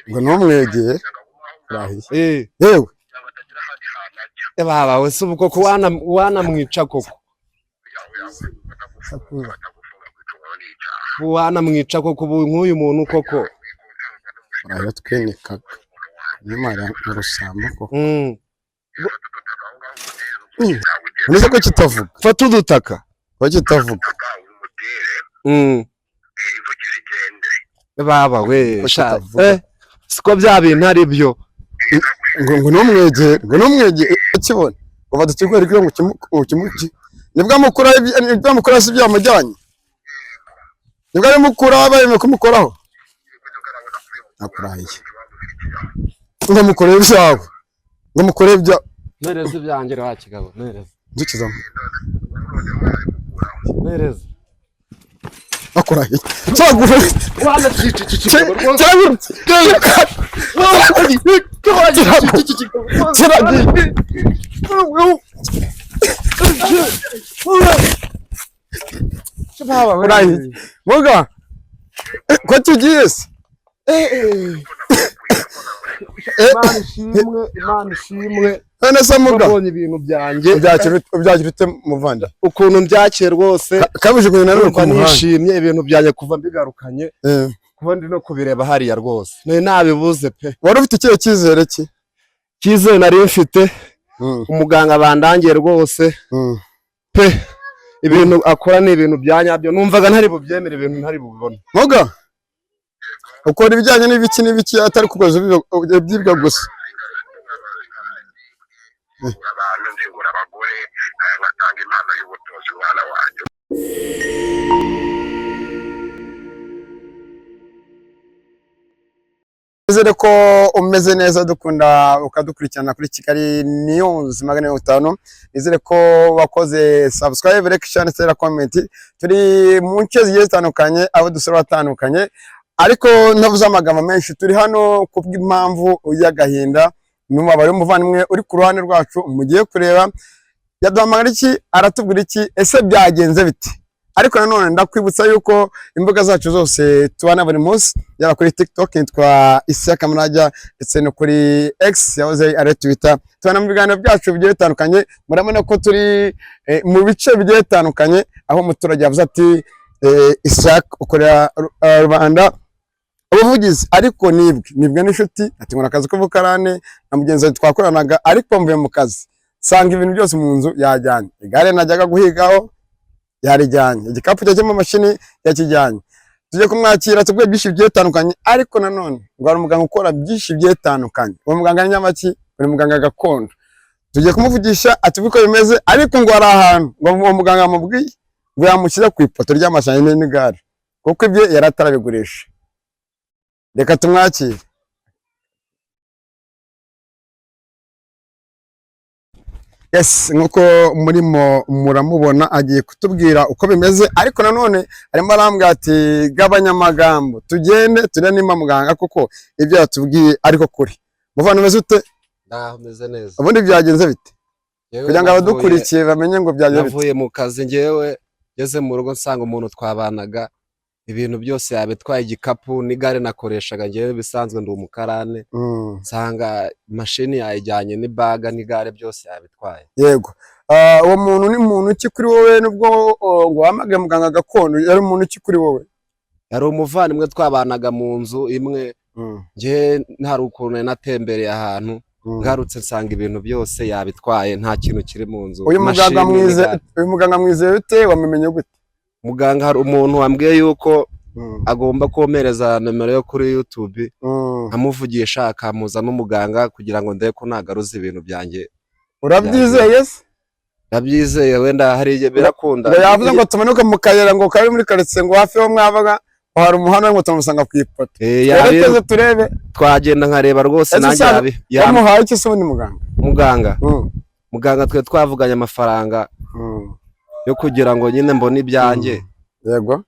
Ngo ntumwegere. Urahiye. Yewe. Baba we, si ubu koko wanamwica koko? Sakuza. Wanamwica koko ubu nk'uyu muntu koko? Urahiye twinikaga. Nyamara mu rusambo koko. Uretse ko kitavuga. Fata udutaka. Ko kitavuga. Baba we, Ko sha kitavuga. Siko bya bintu ari byo. Ngo ntumwegere, ngo ntumwegere ukibona. Ngo dukigwere ngo kimuki. Nibwo amukura nibwo amukura si byamujyanye. Nibwo arimukura barimo kumukoraho. Nakurahiye. Ngo mukore ibyawe. Ngo mukore ibya Mpereza ibyanjye wa kigabo, mpereza. nzukizamo. Mpereza. Nakurahiye. Cyagura. Wanatwica iki kigabo rwose. Cyagura. Baba we. Urahiye. Muga. Ko tugiye se? Imana ishimwe, Imana ishimwe. None se muga. Mbonye ibintu byanjye. Ubyakira ute muvandi? Ukuntu mbyakiye rwose. Kabujugunya na none ku Numva muhanda. nishimye ibintu byanjye kuva mbigarukanye. Kuba ndi no kubireba hariya rwose. Nari nabibuze pe. Wari ufite ikihe cyizere ki? Cyizere nari mfite. Umuganga bandangiye rwose pe, ibintu akora ni ibintu bya nyabyo, numvaga ntari bubyemere, ibintu ntari bubibone. Muga. Ukora ibijyanye n'ibiki n'ibiki atari kugoza ibyibwa gusa. Abantu nzingura abagore, ngatanga impano y'ubutunzi umwana wanjye. Nizere ko umeze neza, dukunda ukadukurikirana kuri Kigali News 500. Nizere ko wakoze subscribe, like, share ndetse na comment. Turi mu nce zigiye zitandukanye, abo dusura batandukanye, ariko ntavuze amagambo menshi. Turi hano kubw'impamvu y'agahinda n'umubabaro w'umuvandimwe uri ku ruhande rwacu mugiye kureba. Yaduhamagara iki? Aratubwira iki? Ese byagenze bite? Ariko nanone ndakwibutsa yuko imbuga zacu zose tubana buri munsi, yaba kuri TikTok nitwa Isiaka Murajya, ndetse no kuri X yahoze ari Twitter. Tubana mu biganiro byacu bigiye bitandukanye. Murabona ko turi mu bice bigiye bitandukanye, aho umuturage yavuze ati Isiaka ukorera rubanda ubuvugizi, ariko nibwe n'inshuti, ati nkora akazi k'ubukarane na mugenzi wanjye twakoranaga, ariko mvuye mu kazi nsanga ibintu byose mu nzu yajyanye, igare najyaga guhigaho yarijyanye, igikapu cye cy'amamashini yakijyanye. Tujye kumwakira tubwiye byinshi bigiye bitandukanye, ariko nanone ngo hari umuganga ukora byinshi bigiye bitandukanye. Uwo muganga ni nyamaki, ni muganga gakondo. Tugiye kumuvugisha atubwiye uko bimeze, ariko ngo hari ahantu ngo uwo muganga amubwiye ngo yamushyira ku ipoto ry'amashanyarazi n'igare, kuko ibye yari atarabigurisha. Reka tumwakire. Yes, nkuko murimo muramubona agiye kutubwira uko bimeze, ariko nanone arimo arambwira ati gabanya amagambo tugende turebe nimba muganga kuko ibyo yatubwiye ariko kuri. Muvana umeze ute? Ndaho meze neza. Ubundi byagenze bite? Yewe Kugira ngo abadukurikiye bamenye ngo byagenze bite. Navuye mu kazi ngewe, ngeze mu rugo nsanga umuntu twabanaga ibintu byose yabitwaye, igikapu n'igare nakoreshaga ngewe bisanzwe ndi umukarane, nsanga mashini yayijyanye n'ibaga n'igare byose yabitwaye. Yego. Uwo muntu ni muntu ki kuri wowe, nubwo ngo wahamagaye muganga gakondo, yari umuntu ki kuri wowe? Yari umuvandimwe twabanaga mu nzu imwe, ngewe ntari ukuntu nari natembereye ahantu, ngarutse nsanga ibintu byose yabitwaye, nta kintu kiri mu nzu. Uyu muganga Mashini mwize, n'igare. uyu muganga mwizeye ute? Wamumenye gute? Muganga hari umuntu wambwiye yuko agomba kumpereza nomero yo kuri YouTube, nkamuvugisha akampuza n'umuganga kugira ngo ndebe ko nagaruza ibintu byanjye. Urabyizeye se? Ndabyizeye, wenda hari igihe birakunda. Ngo yavuze ngo tumanuke mu kayira ngo kari muri karitsiye, ngo hafi yo mwabaga ngo hari umuhanda, ngo turamusanga ku ipoto. Twerekeze turebe. Twagenda nkareba rwose Ese nanjye wamuhaye iki se ubundi muganga? Muganga. Muganga twe twavuganye amafaranga yo kugira ngo nyine mbone ibyanjye. Yego.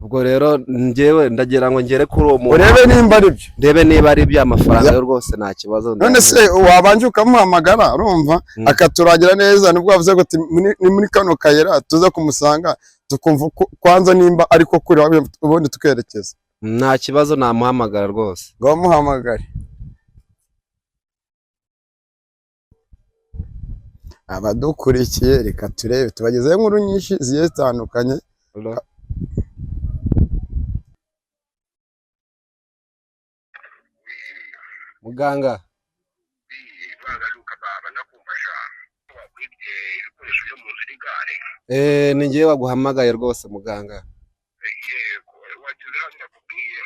Ubwo rero njyewe ndagira ngo ngere kuri uwo muntu. Urebe nimba ari byo. Ndebe niba ari byo amafaranga yo rwose nta kibazo. None se wabanje ukamuhamagara, urumva akaturagira neza, nubwo wavuze ngo ni muri kano kayira tuza kumusanga, tukumva kwanza nimba ariko kuri ubundi tukerekeza. Nta kibazo, namuhamagara rwose. Ngo muhamagare. Abadukurikiye, reka turebe, tubagezeho inkuru nyinshi zigiye zitandukanye. Hello? Muganga. Bangaruka baba, ndakumva sha. Wakwibye ibikoresho byo mu nzu n'igare. Ni njyewe waguhamagaye rwose, muganga. Yego, wageze hano nakubwiye?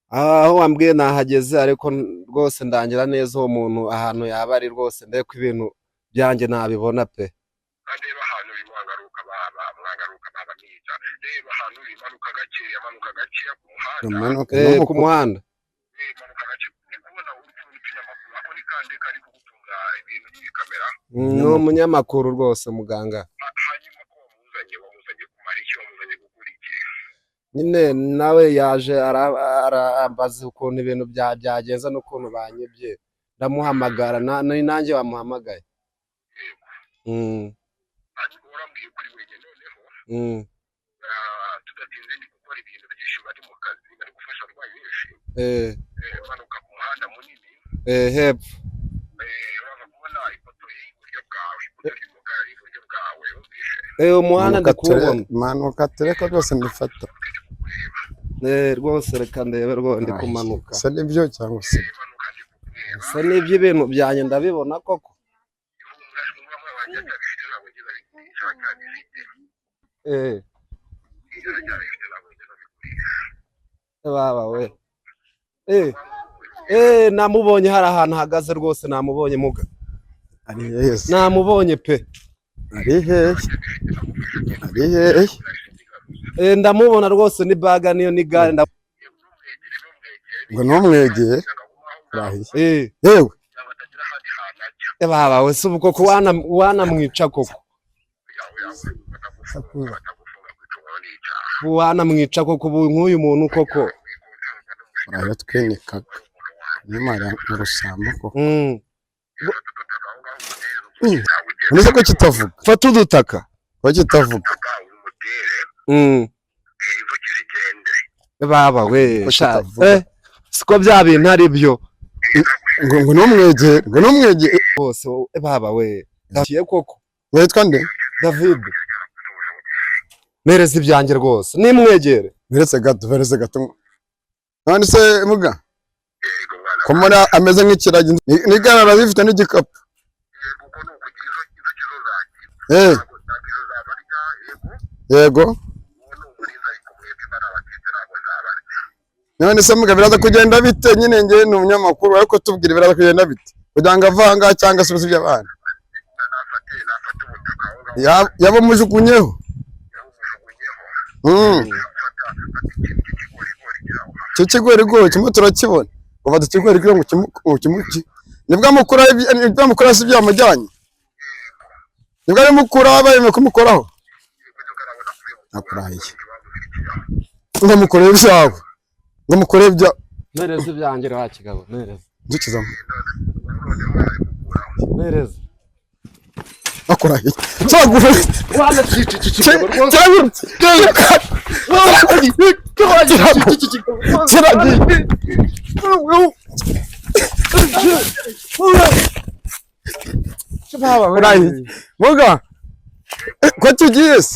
Aho wambwiye nahageze, ariko rwose ndangira neza uwo muntu ahantu yaba ari rwose, ndebe ko ibintu byanjye nabibona pe. Kandi reba ahantu uri, mwangaruka baba, mwangaruka baba mwiza, reba ahantu uri, manuka gakeya, manuka gakeya ku muhanda. Umanuke. Ku muhanda. Manuka gake, ndi kubona uri utunyamakuru ako ni kandi kari kugutunga ibintu by'ibikamera. Ni umunyamakuru rwose, muganga. Hanyuma ko wamuzanye, wamuzanye kumara iki? Wamuzanye gukora iki? Nyine nawe yaje arambaza ukuntu ibintu byagenze n'ukuntu banyibye, ndamuhamagara, ni nanjye wamuhamagaye. Hanyuma urambwiye kuri wenyine noneho. Tudatinze, ndi gukora ibintu byinshi, bari mu kazi, bari gufasha abarwayi benshi. Manuka ku muhanda munini. Hepfo. Uraza kubona ipoto iri iburyo bwawe, ipoto ry'umukara iri iburyo bwawe, wumvishe? Umuhanda ndi kuwubona. Manuka turebe ko byose mbifata. Rwose reka ndebe rwose, ndi kumanuka. Se nibyo cyangwa se? Manuka, ndi kukureba. Se nibyo, ibintu byanjye ndabibona koko. Ihumura, umwe wanjye atabifite, ntabwo ngeze abigurisha, aracyabifite. Aracyabifite, ntabwo ngeze abigurisha. Baba we, namubonye, hari ahantu ahagaze rwose, namubonye muga. Ari hehe se? Namubonye pe. Ari hehe? Ari hehe? Ndamubona rwose, ni baga niyo n'igare Ngo ntumwegere, urahiye. Yewe. Cyangwa atagira ahandi hantu ajya. Baba we, se ubu koko wanamwica koko? Yawe yawe, batagufunga, batagufunga, kwicungaho ni icyaha. Wanamwica koko ubu nk'uyu muntu koko? Urahiye, twinikaga nyamara mu rusambo koko. Uretse ko kitavuga. Fata udutaka. Ko kitavuga. Umutere inzuki zigende. Baba we. Ko Sha, kitavuga. Siko bya bintu ari byo. Ngo ntumwegere, ngo ntumwegere. Bose baba we, ndakiye koko. Witwa nde? David, mereza ibyanjye rwose, nimwegere. Beretse gato, beretse gato. None se muga, Yego mwana. ko muri ameze nk'ikiragi, n'igare arazifite n'igikapu. Yego, uko ni ukugira inzuki zo zagiye. Ntabwo ntabwo izo zabarya, yego. Yego. Uwo ni umuriza, ariko mwebwe bari abaketse, ntabwo zabarya. None se muga, biraza kugenda bite nyine? Njye ni umunyamakuru, ariko tubwire, biraza kugenda bite kugira ngo ave aha ngaha cyangwa asubize iby'abana? Nafate, nafate ubutaka aho ngaho. Yabamujugunyeho. Yawumujugunyeho. Fata, fata ikintu cy'ikigorigori kiri aho hafi. Icyo kigorigori kimwe turakibona, ufata ikigorigori ngo nibwo amukuraho nibwo amukuraho si ibyo yamujyanye, nibwo abimukuraho, barimo kumukoraho. Yego, nibwo arabona kuri Nakurahiye, ngo mukorere ibyawe, ngo mukorere ibya Mereza ibyanjye rwa kigabo, mereza. Inzuki zamu noneho arabikuraho. Mereza. Nakurahiye, cyagura. Cyagura. Kiragiye. Urahiye muga, ko tugiye se?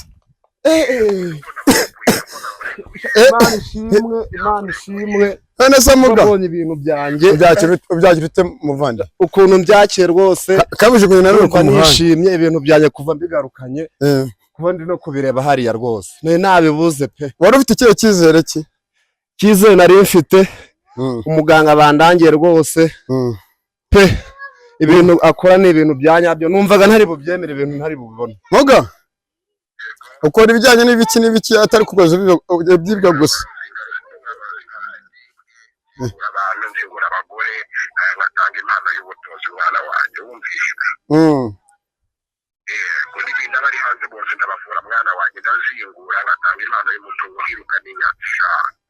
Imana ishimwe, Imana ishimwe. None se muga, Mbonye ibintu byanjye. Ubyakira ute, muvandi? Ukuntu mbyakiye rwose, Kabujugunye na none ku numva muhanda. nishimye, ibintu byanjye kuva mbigarukanye, kuba ndi no kubireba hariya rwose, nari nabibuze pe. Wari ufite ikihe cyizere ki? Cyizere nari mfite, umuganga bandangiye rwose pe, ibintu akora ni ibintu bya nyabyo, numvaga ntari bubyemere, ibintu ntari bubibone. Muga, ukora ibijyanye n'ibiki n'ibiki atari kugoza ibyibwa gusa? Abantu nzingura abagore, ngatanga impano y'ubutunzi, mwana wanjye, wumvishe? Yego, n'ibintu abari hanze bose ndabavura, mwana wanjye, ndazingura, ngatanga impano y'umutungo, nkiruka n'inyatsi.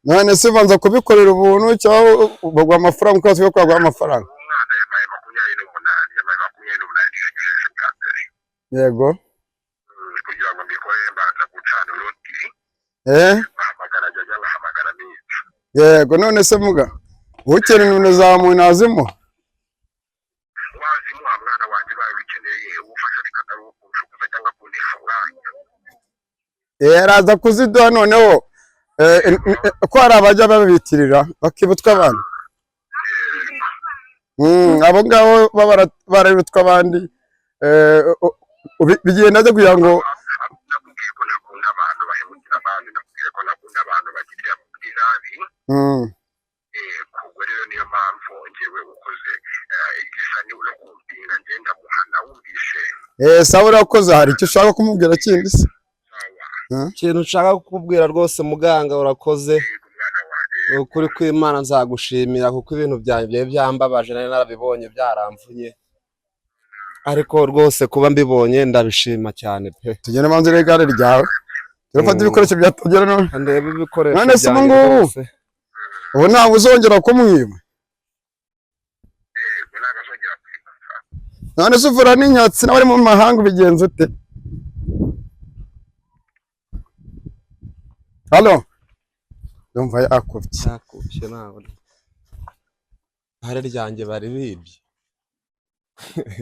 None se ubanza kubikorera ubuntu cyangwa baguha amafaranga, ukaza ko baguha amafaranga? Umwana yabaye 28, yabaye 28 yagejeje bwa mbere. Yego. Kugira ngo mbikore mbanza gucana uruti. Nkahamagara, njya ngahamagara neza. Yego, none se muga, ukeneye nimero za muntu nazimuha? Wazimuha mwana wanjye, bawe ukeneye ubufasha, ariko atari uwo cyangwa kuntesha umwanya. Araza kuziduha noneho. Ko hari abajya babitirira bakibutwa abantu. Abo ngabo baba barabitwa abandi. Bigenda byo kugira ngo Nakubwiye ko ntakunda abantu bahemukira abandi, nakubwiye ko ntakunda abantu bagirira nabi. Ubwo rero niyo mpamvu njyewe ukoze igisa ni no kumpinga, ngenda muhana wumvishe. Sawa, urakoze. Hari icyo ushaka kumubwira kindi se? Sawa. Ikintu nshaka kukubwira rwose muganga, urakoze. Yego mwana wanjye. Ni ukuri kw'Imana nzagushimira, kuko ibintu byanjye byari byambabaje, nari narabibonye byaramvunye, ariko rwose kuba mbibonye ndabishima cyane pe. Tugende manze urebe igare ryawe, turafata ibikoresho byatugera none. Ndebe ibikoresho None se ubu byanjye ngubu? rwose. Ubu ntabwo uzongera kumwiba? Yego, ntabwo azongera kwibaza. None se uvura n'inyatsi n'abari mu mahanga ubigenza ute? Halo, ndumva yakubye. Yakubye, ntabwo igare ryanjye bari bibye.